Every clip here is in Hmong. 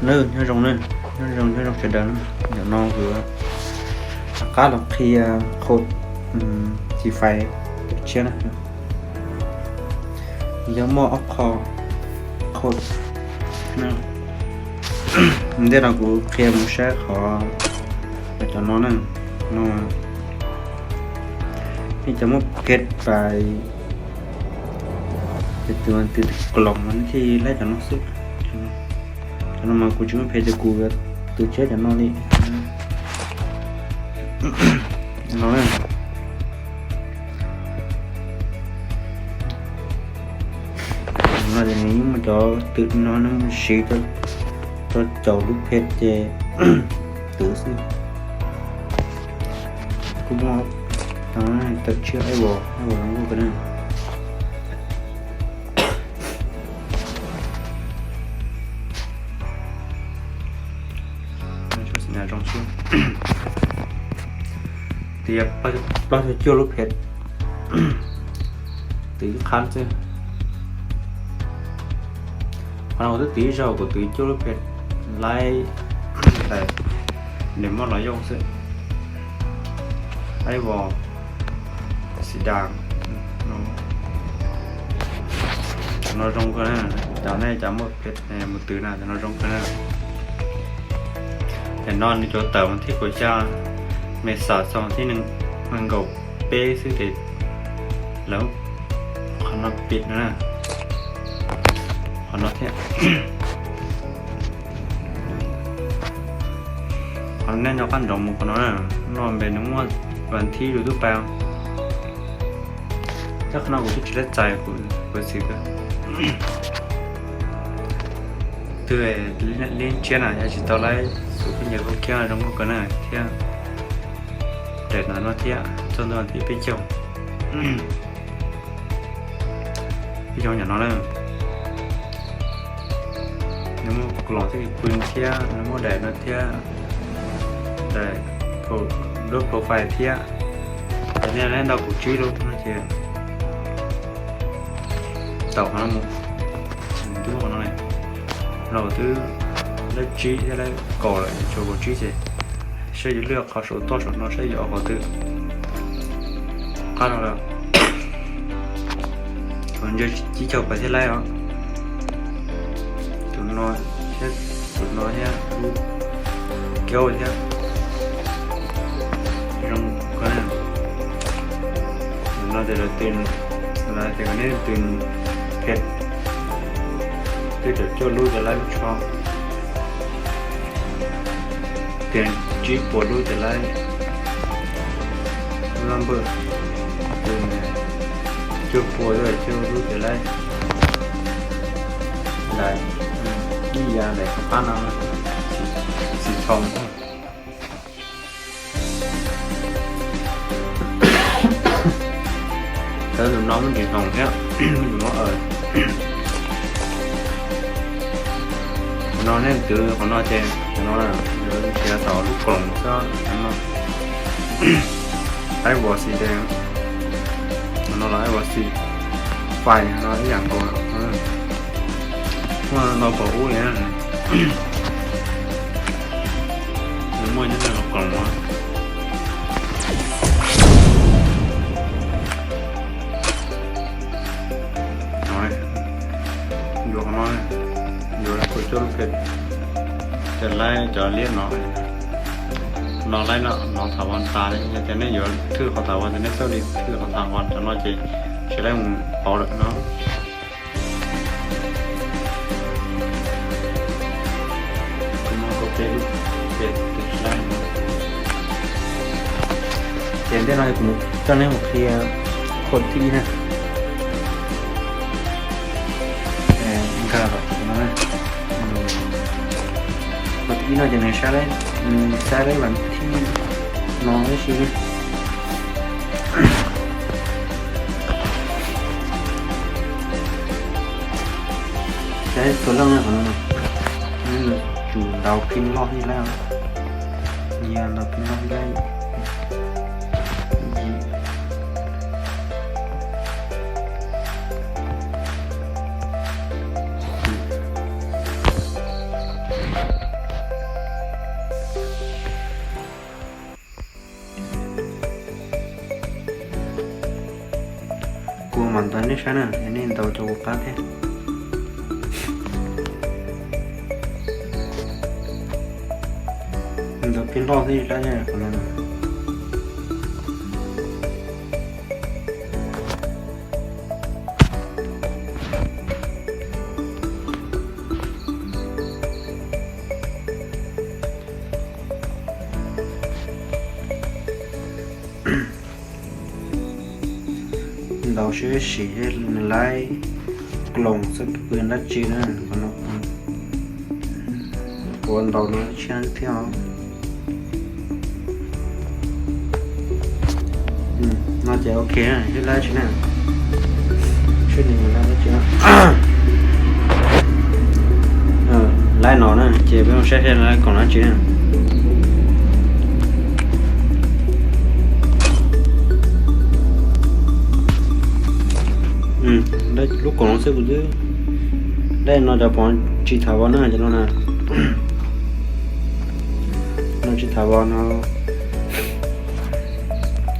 Nyob zoo, nyob zoo sawv daws. Ntawm no kuv rov qab los qhia code Free Fire tshiab na. Yog muaj ob qho code. Ntej no kuv qhia mus saib qhov cov no na. No, nej cov muaj phet pais, ces tus twg tus kaloos mas nej thiaj laib cov no xwb. Cov no mas kuv tsis muaj phet ces kuv yuav tus tshiab cov no li. No, no ces nws yeej muaj cov twm no, nws siv rau caum lub phet ces twv xwb. Kuj muaj tawm tshiab ib vos, ib vos zoo nkauj kawg na. Zoo xwb. Twv plaub caug cuaj lub phet, twv ib qhab xwb. Qhov no kuv twb twv ib zaug, kuv twv cuaj lub phet laib, nws muab los yooj xwb. Laib vos xi das, cov no zoo kawg na. Cov nej cov muaj phet mus twv na, cov no zoo kawg na. Tam no nws tsuas tawm mus thib kaum xya, me xav txog thib nees nkaum peb xwb ces lawv qhov no pib no na. Qhov no thiab. Qhov nej nco qab nrov mus qhov no na, no npe nws muaj vas thib rau tub pa. Tab qhov no kuv twb tsis laib txais, kuv xav tias twg li ntshiab na yog tsis tau laib xus peb ncaws khaub khiab zoo nkauj kawg na thiab. Daim ntawv no thiab txog ntua thib peb caug, peb caug nyob no na. Nws muaj klos thiab pw thiab nws muaj daim no thiab, daim lub profile thiab. Ces nej laib ntau kaum tsib lub no ces tau qhov no mus, twb muaj qhov no ne. Los twb laib tsib thiab laib kaum lawm, tshuav kaum tsib ces saib yuav lwaj qhov saum toj saum no saib yuav qhov twg. Qab no lawm, kuv ntshe tsib caug pais thiaj laib os. Tus no thiab, tus no thiab, lub kiaub thiab, zoo kawg na. No ces lawv tias, lawv tias kom nej twv phet twb caum cuaj lub ces laib lub tsho, tias tsib puas lub ces laib lub lab npawj, cuaj puas lub, cuaj lub ces laib daim, ib yam daim qab no, xim txhoo. Cov tus no muaj ntsis hloov thiab, muaj ntsis mob aws. No nej twv qhov no ces cov no yuav nrhiav tau lub koom xwb no. Ib vos xis, no los ib vos xis fais no ib yam nkaus. Muaj ntau pom ub li na. Nws muaj nyob ntawm lub koom no. Yuav qhov no, yuav lub phem, ces laib cov liab no, no laib no, no thaum ua tas li. Yog tias nej yuav thwj qhov thaum ua ces nej xauj li thwj qhov thaum ua, cov no ces tsis laib mus pauv lawm no. Ces ntej no kuv coj nej mus qhia qhov thib ib na. Nkag los no, qhov thib ib no ces nws saib, nws saib lawv vas thib no tib si. Saib tus leej qhov no, nws tsum ntaus pin loj li lawm, nyias ntaus pin loj li lawm. Ntawd nej saib na, nej ntaus cov kuv qab thiab. Ntaus pib loj thiab dab qhov no. Ntaus sib sim nws laib kloos xwb pw dab tsi na. Kuv ntaus no tshiab thiab os. No ces ok, sib laib tsi na. Sib nws laib dab tsi na. Laib no na ces peb mus saib seb laib koom dab tsi na. Lub koom no xwb kuv twb, dab no cov pov tsis tham vos na, cov no na. No tsis tham vos no.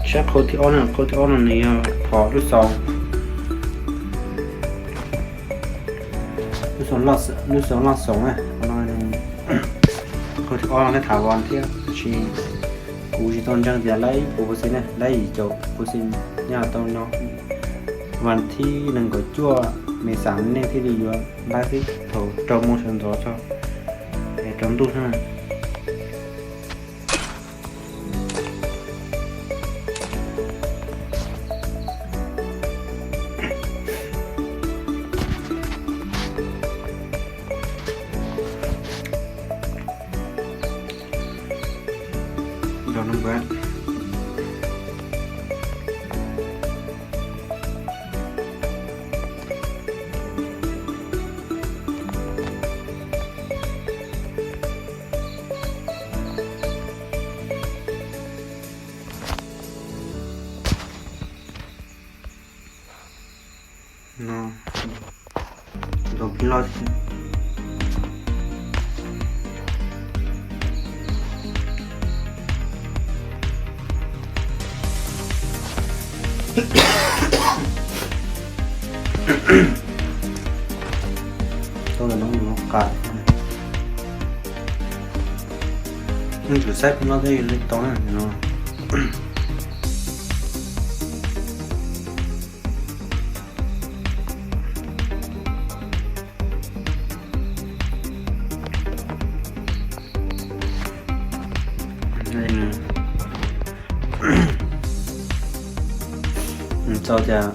Saib qhov thib ob na, qhov thib ob no nws yog phom lub xoo, lub xoo loj xoo na. Qhov thib ob no nws tham vos thiab, tab sis kuv tsis tau ntseeg tias laib ib puas percent na, laib yim caum percent nyob tau no. Vas thib nees nkaum cuaj Mes Xas nej thiaj li yuav laib xwb, thaum rau moo sawv ntxov tso, es rau ntuj xwb na. No, ntaus pib loj thiab. Tau no, no qab. Yeej tsum saib pib loj thiab li tau na no. Txog cas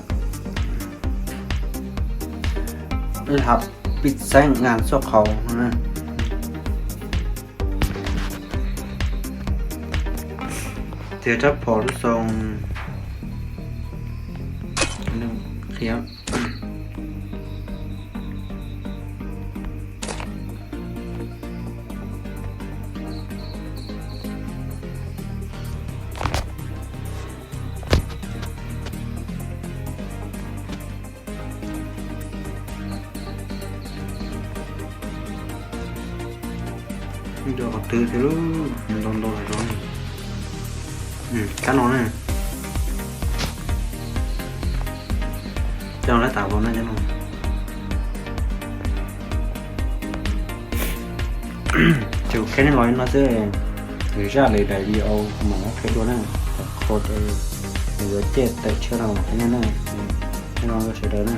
lab pib xeeb ngas txoj qhauv na. Tias rab phom lub xoo qhia. Ntawm qhov twg thiab lub ntau ntau los zoo. Kab no na. Coj lab tas vau na cov no. Ces kuv qhia nej los li no xwb, zaj lwm daim video mam muab qhia dua na, qhov yuav ciaj tawm tshiab no qhia nej na. Li no rau sawv daws na.